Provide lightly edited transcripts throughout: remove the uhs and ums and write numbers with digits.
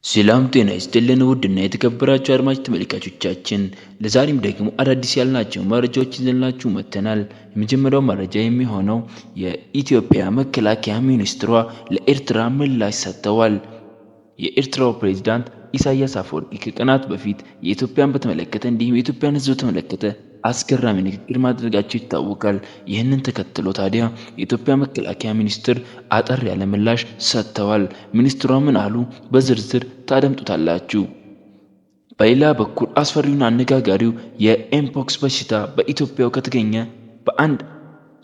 ሰላም ጤና ይስጥልን ውድና የተከበራችሁ አድማጭ ተመልካቾቻችን፣ ለዛሬም ደግሞ አዳዲስ ያልናቸው መረጃዎች ይዘንላችሁ መጥተናል። የመጀመሪያው መረጃ የሚሆነው የኢትዮጵያ መከላከያ ሚኒስትሯ ለኤርትራ ምላሽ ሰጥተዋል። የኤርትራው ፕሬዝዳንት ኢሳያስ አፈወርቂ ከቀናት በፊት የኢትዮጵያን በተመለከተ እንዲሁም የኢትዮጵያን ሕዝብ በተመለከተ አስገራሚ ንግግር ማድረጋቸው ይታወቃል። ይህንን ተከትሎ ታዲያ የኢትዮጵያ መከላከያ ሚኒስትር አጠር ያለ ምላሽ ሰጥተዋል። ሚኒስትሯ ምን አሉ? በዝርዝር ታደምጡታላችሁ። በሌላ በኩል አስፈሪውና አነጋጋሪው የኤምፖክስ በሽታ በኢትዮጵያው ከተገኘ በአንድ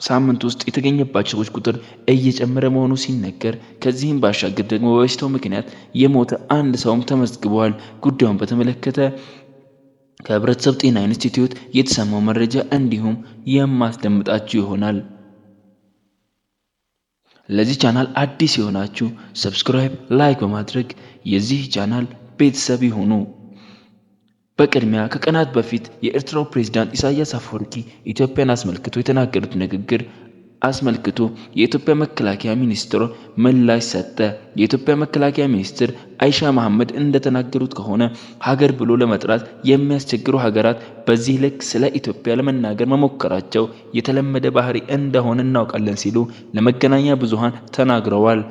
ሳምንት ውስጥ የተገኘባቸው ሰዎች ቁጥር እየጨመረ መሆኑ ሲነገር፣ ከዚህም ባሻገር ደግሞ በበሽታው ምክንያት የሞተ አንድ ሰውም ተመዝግበዋል። ጉዳዩን በተመለከተ ከህብረተሰብ ጤና ኢንስቲትዩት የተሰማው መረጃ እንዲሁም የማስደምጣችሁ ይሆናል። ለዚህ ቻናል አዲስ የሆናችሁ subscribe፣ like በማድረግ የዚህ ቻናል ቤተሰብ ይሁኑ። በቅድሚያ ከቀናት በፊት የኤርትራው ፕሬዝዳንት ኢሳያስ አፈወርቂ ኢትዮጵያን አስመልክቶ የተናገሩት ንግግር አስመልክቶ የኢትዮጵያ መከላከያ ሚኒስትር ምላሽ ሰጠ። የኢትዮጵያ መከላከያ ሚኒስትር አይሻ መሐመድ እንደተናገሩት ከሆነ ሀገር ብሎ ለመጥራት የሚያስቸግሩ ሀገራት በዚህ ልክ ስለ ኢትዮጵያ ለመናገር መሞከራቸው የተለመደ ባህሪ እንደሆነ እናውቃለን ሲሉ ለመገናኛ ብዙሃን ተናግረዋል።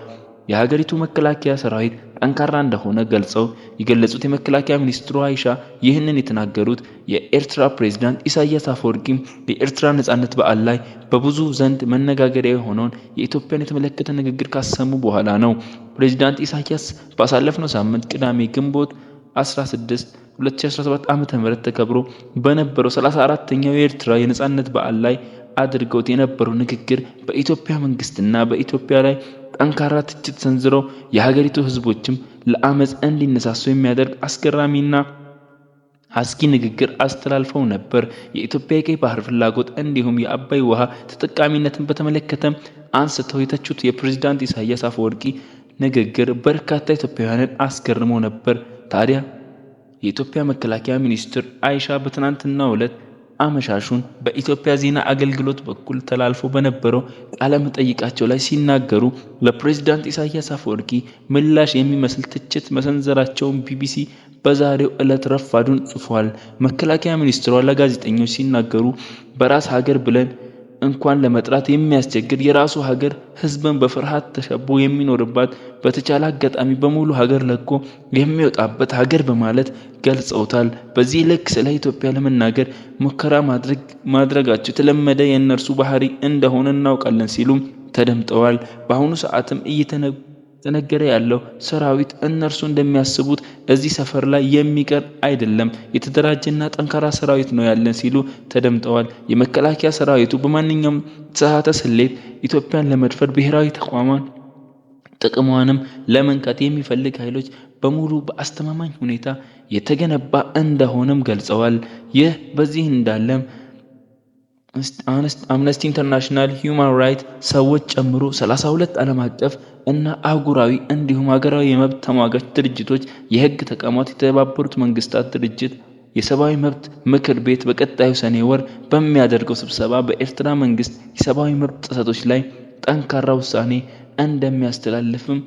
የሀገሪቱ መከላከያ ሰራዊት ጠንካራ እንደሆነ ገልጸው የገለጹት የመከላከያ ሚኒስትሩ አይሻ ይህንን የተናገሩት የኤርትራ ፕሬዝዳንት ኢሳያስ አፈወርቂ የኤርትራ ነጻነት በዓል ላይ በብዙ ዘንድ መነጋገሪያ የሆነውን የኢትዮጵያን የተመለከተ ንግግር ካሰሙ በኋላ ነው። ፕሬዝዳንት ኢሳያስ ባሳለፍነው ሳምንት ቅዳሜ ግንቦት 16 2017 ዓ.ም ተከብሮ በነበረው 34ኛው የኤርትራ የነጻነት በዓል ላይ አድርገውት የነበረው ንግግር በኢትዮጵያ መንግስትና በኢትዮጵያ ላይ ጠንካራ ትችት ሰንዝረው የሀገሪቱ ሕዝቦችም ለአመፅ እንዲነሳሱ የሚያደርግ አስገራሚና አስጊ ንግግር አስተላልፈው ነበር። የኢትዮጵያ የቀይ ባህር ፍላጎት እንዲሁም የአባይ ውሃ ተጠቃሚነትን በተመለከተ አንስተው የተቹት የፕሬዝዳንት ኢሳያስ አፈወርቂ ንግግር በርካታ ኢትዮጵያውያንን አስገርሞ ነበር። ታዲያ የኢትዮጵያ መከላከያ ሚኒስትር አይሻ በትናንትናው ዕለት አመሻሹን በኢትዮጵያ ዜና አገልግሎት በኩል ተላልፎ በነበረው ቃለ መጠይቃቸው ላይ ሲናገሩ ለፕሬዝዳንት ኢሳያስ አፈወርቂ ምላሽ የሚመስል ትችት መሰንዘራቸውን ቢቢሲ በዛሬው ዕለት ረፋዱን ጽፏል። መከላከያ ሚኒስትሯ ለጋዜጠኞች ሲናገሩ በራስ ሀገር ብለን እንኳን ለመጥራት የሚያስቸግር የራሱ ሀገር ሕዝብን በፍርሃት ተሸቦ የሚኖርባት በተቻለ አጋጣሚ በሙሉ ሀገር ለቆ የሚወጣበት ሀገር በማለት ገልጸውታል። በዚህ ልክ ስለ ኢትዮጵያ ለመናገር ሙከራ ማድረጋቸው የተለመደ የእነርሱ ባህሪ እንደሆነ እናውቃለን ሲሉም ተደምጠዋል። በአሁኑ ሰዓትም እየተነገረ ያለው ሰራዊት እነርሱ እንደሚያስቡት እዚህ ሰፈር ላይ የሚቀር አይደለም፣ የተደራጀና ጠንካራ ሰራዊት ነው ያለን ሲሉ ተደምጠዋል። የመከላከያ ሰራዊቱ በማንኛውም የተሳሳተ ስሌት ኢትዮጵያን ለመድፈር ብሔራዊ ተቋሟን ጥቅሟንም ለመንካት የሚፈልግ ኃይሎች በሙሉ በአስተማማኝ ሁኔታ የተገነባ እንደሆነም ገልጸዋል። ይህ በዚህ እንዳለም አምነስቲ ኢንተርናሽናል፣ ሂውማን ራይትስ ሰዎች ጨምሮ 32 ዓለም አቀፍ እና አህጉራዊ እንዲሁም ሀገራዊ የመብት ተሟጋች ድርጅቶች፣ የህግ ተቋማት፣ የተባበሩት መንግስታት ድርጅት የሰብአዊ መብት ምክር ቤት በቀጣዩ ሰኔ ወር በሚያደርገው ስብሰባ በኤርትራ መንግስት የሰብአዊ መብት ጥሰቶች ላይ ጠንካራ ውሳኔ እንደሚያስተላልፍም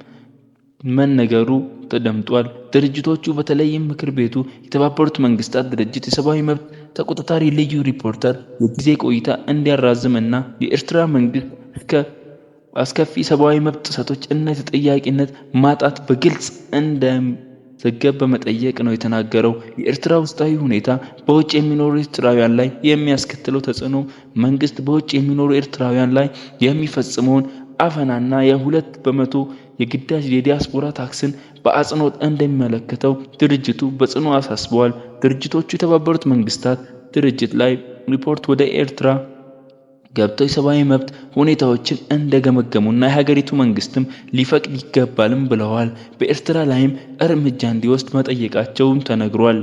መነገሩ ተደምጧል። ድርጅቶቹ በተለይም ምክር ቤቱ የተባበሩት መንግስታት ድርጅት የሰብአዊ መብት ተቆጣጣሪ ልዩ ሪፖርተር የጊዜ ቆይታ እንዲያራዝም እና የኤርትራ መንግስት እስከ አስከፊ ሰብአዊ መብት ጥሰቶች እና የተጠያቂነት ማጣት በግልጽ እንደዘገብ በመጠየቅ ነው የተናገረው። የኤርትራ ውስጣዊ ሁኔታ በውጭ የሚኖሩ ኤርትራውያን ላይ የሚያስከትለው ተጽዕኖ መንግስት በውጭ የሚኖሩ ኤርትራውያን ላይ የሚፈጽመውን አፈናና የ2% የግዳጅ የዲያስፖራ ታክስን በአጽንኦት እንደሚመለከተው ድርጅቱ በጽኑ አሳስበዋል። ድርጅቶቹ የተባበሩት መንግስታት ድርጅት ላይ ሪፖርት ወደ ኤርትራ ገብተው የሰብአዊ መብት ሁኔታዎችን እንደገመገሙና የሀገሪቱ መንግስትም ሊፈቅድ ይገባልም ብለዋል። በኤርትራ ላይም እርምጃ እንዲወስድ መጠየቃቸውም ተነግሯል።